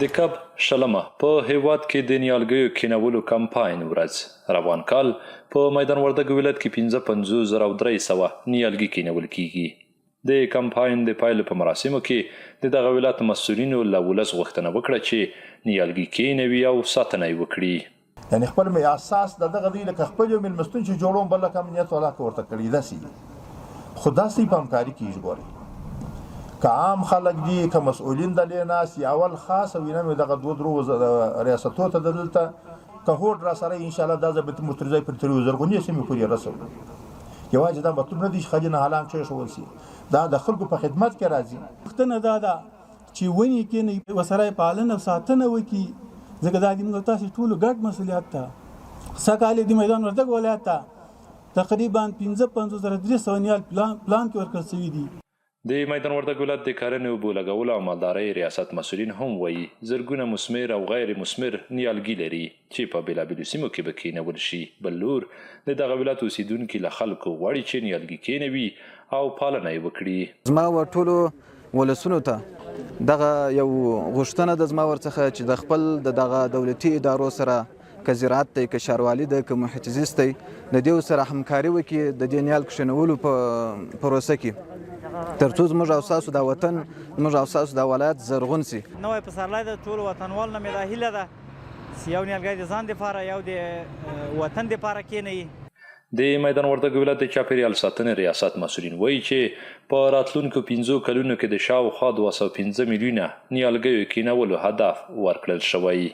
د کب شلمه په هېواد کې د نیالګیو کینولو کمپاین ورځ، روان کال په میدان وردګو ولایت کې 35300 نیالګي کینول کیږي. د کمپاین د پیل په مراسمو کې د دغه ولایت مسؤلینو له ولس غوښتنه وکړه چې نیالګي کینوي او ساتنه یې وکړي. یعنی خپل می اساس د دغه دی لکه خپل یو ملمستون چې جوړوم بل لکه امنیت ولا ورته کړی داسي خو داسې په همکاري کیږي. ګوري که عام خلک دي که مسؤلین د ناس اول خاص وینه مې دغه دوه درو ریاستو ته دلته که هوډ را سره ان شاء الله دا زه به مترځای پر تریو زرغونی سیمې پورې رسو. یوازې دا مطلب نه دی چې خلک نه حالان چې شول سي، دا د خلکو په خدمت کې راځي. پوښتنه دا ده چې ونې کېنوي ورسره پالنه او ساتنه وکړي، ځکه دا د موږ تاسو ټولو ګډ مسؤلیت ده. سږکال د میدان وردګ ولایت ته تقریبا 55300 نیال پلان کې ورکړل شوي دي. د میدان وردګ ولایت د کرنې، اوبو لګولو او مالدارۍ ریاست مسؤلین هم وایي، زرګونه مثمر او غیر مثمر نیالګي لري چې په بېلابېلو سیمو کې به کېنول شي. بل لور د دغه ولایت اوسېدونکي له خلکو غواړي چې نیالګي کېنوي او پالنه یې وکړي. زما و ټولو ولسونو ته دغه یو غوښتنه ده زما ورڅخه چې د خپل د دغه دولتي ادارو سره، که زراعت دی، که ښاروالي ده، که محیط زیست دی، د دې سره همکاري وکړي د دې نیال کښېنولو په پروسه کې، ترڅو زموږ او ستاسو دا وطن، زموږ او ستاسو دا ولایت زرغون سي. نوی پسرلی د ټولو وطنوالو نه مې دا هیله ده چې یو نیالګی د ځان دپاره، یو د وطن دپاره کښېنوي. د میدان وردګو ولایت د چاپېریال ساتنې ریاست مسؤلین وایي چې په راتلونکو 5 کلونو کې د شاوخوا 205 میلیونه نیالګیو کینولو هدف ورکړل شوی.